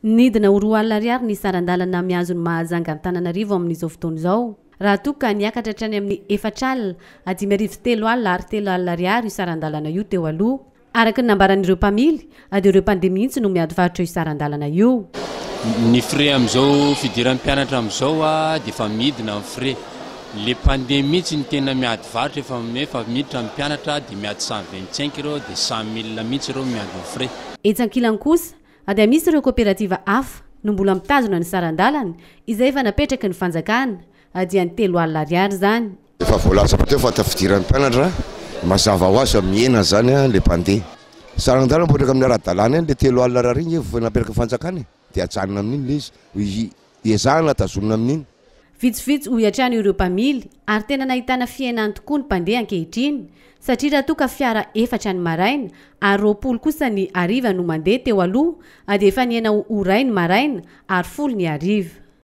Nidina ho 20 ariary ny saran-dalana mihazo ny Mahajanga Antananarivo amin'izao fotoana izao, raha toa ka niakatra hatrany amin'ny 40 330 ariary io saran-dalana io teo aloha. Araka ny nambaran'ireo mpamily, dia ireo mpandeha mihitsy no miady varotra io saran-dalana io. Ny frais amin'izao fidiran'ny mpianatra amin'izao dia efa midina ny frais. Le mpandeha mihitsy no tena miady varotra efa efa miditra ny mpianatra dia miady 125 ireo dia 100 mille mihitsy ireo miady ny frais. Etsy ankilany kosa dia misy ireo koperativa hafa no mbola mitazona ny saran-dalana izay efa napetraky ny fanjakana dia ny 30 ariary izany. Efa voalazako teo fa tafidiran'ny mpianatra, mazava ho azy fa mihena izany le mpandeha. Saran-dalana mipetraka amin'ny ara-dalàna ihany le 30 ariary iny efa napetraky ny fanjakana e, dia ajanona amin'iny le izy, ezahana tazomina amin'iny. Vitsivitsy hoy hatrany ireo mpamily ary tena nahitana fihenany tokoa ny mpandeha ankehitriny satria raha toa ka fiara efatra ny maraina ary 20 kosa ny hariva no mandeha teo aloha dia efa nihena ho iray ny maraina ary 10 ny hariva.